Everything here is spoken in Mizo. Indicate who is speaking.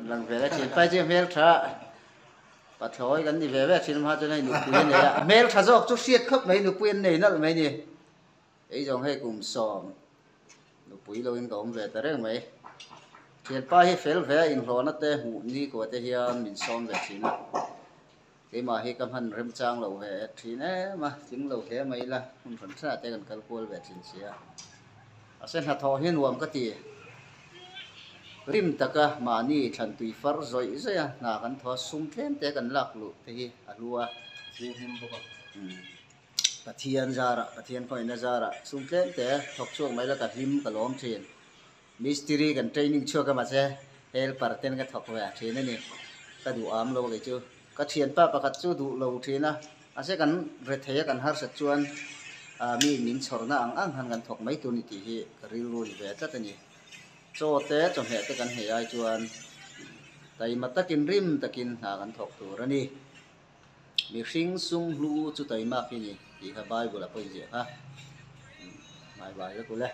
Speaker 1: Lang ve la thin pai chu hmel tha pathlawi kan ni ve ve thin hma chuan hei nupui a nei a hmel tha zawk chu hriat khawp mai nupui an nei nalh mai ni ei zawng hei kum sawm nupui lo in ka awm ve ta reng mai thianpa hi fel ve a inhlawhna te hmuh ni kuah te hian min sawm ve thin a. Keimah hi ka hman remchang loh ve thin em a, tling lo hle mai ila, hmun hran hranah te kan kal kual ve thin si a. Mahse hnathawh hi nuam ka ti. Rim taka mahni thlan tui far zawih zawih a, hna kan thaw a, sum tlem te kan lak luh te hi a hlu a.
Speaker 2: Thianghlim bawk a.
Speaker 1: Pathian zarah, Pathian khawihna zarah sum tlem te thawk chhuak mai ila ka hlim ka lawm thin. Mistiri kan training chhuak a mahse helper ten ka thawk ve a thin a ni. Ka duh am lo kei chu. Ka thianpa pakhat chu duh lo thin a, mahse kan rethei a kan harsat chuan mi min chhawrna ang ang khan kan thawk mai tur ni tih hi ka rilru ni ve tlat a ni. Chaw te chawhmeh te kan hei ai chuan taima takin rim takin hna kan thawk tur a ni. Mihring sum hlu chu taimak hi ni tih kha Bible a pawhin ziah kha. Bye bye vek ule.